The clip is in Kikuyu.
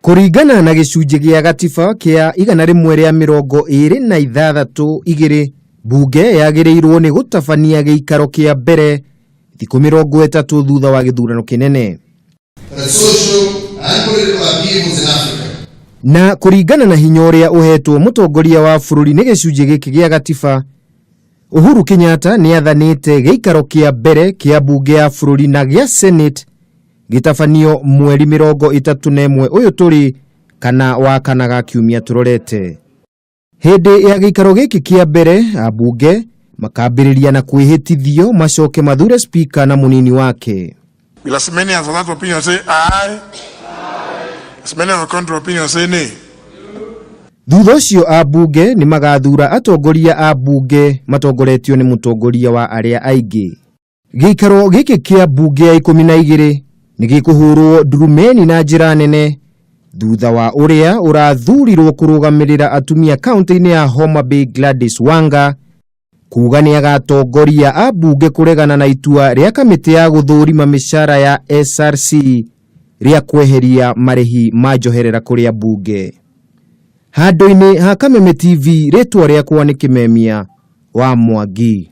Kũringana na gĩcunjĩ gĩa gatiba kĩa 126(2), mbunge yagĩrĩirwo nĩ gũtabania gĩikaro kĩa mbere thikũ 30 thutha wa gĩthurano kĩnene. The social and political upheavals in Africa. Na kũringana na hinya ũrĩa ũhetwo mũtongoria wa bũrũri nĩ gĩcunjĩ gĩkĩ gĩa gatiba, Uhuru Kenyatta nĩ athanĩte gĩikaro kĩa mbere kĩa mbunge ya bũrũri na gĩa Senate gĩtabanio mweri 31 ũyũ tũrĩ kana wa kana ga kiumia tũrorete. Hĩndĩ ya gĩikaro gĩkĩ kĩa mbere, ambunge makambĩrĩria na kwĩhĩtithio macoke mathure spika na mũnini wake. Will as many as of that opinion say aye? As many of the contrary opinion say nay. Thutha ũcio ambunge nĩ magathura atongoria a mbunge matongoretio nĩ mũtongoria wa arĩa aingĩ. Gĩikaro gĩkĩ kĩa mbunge ya 12 nĩ gĩkũhũrwo ndurumeni na njĩra nene thutha wa ũrĩa ũrathurirwo kũrũgamĩrĩra atumia kaunti-inĩ ya Homa Bay Gladys Wanga kuga nĩ agatongoria ambunge kũregana na itua rĩa kamĩtĩ ya gũthũrima mĩcara ya SRC rĩa kweheria marĩhi ma njoherera kũrĩ ambunge. Handũ-inĩ ha Kameme TV, rĩtwa rĩakwa nĩ Kĩmemia wa Mwangi.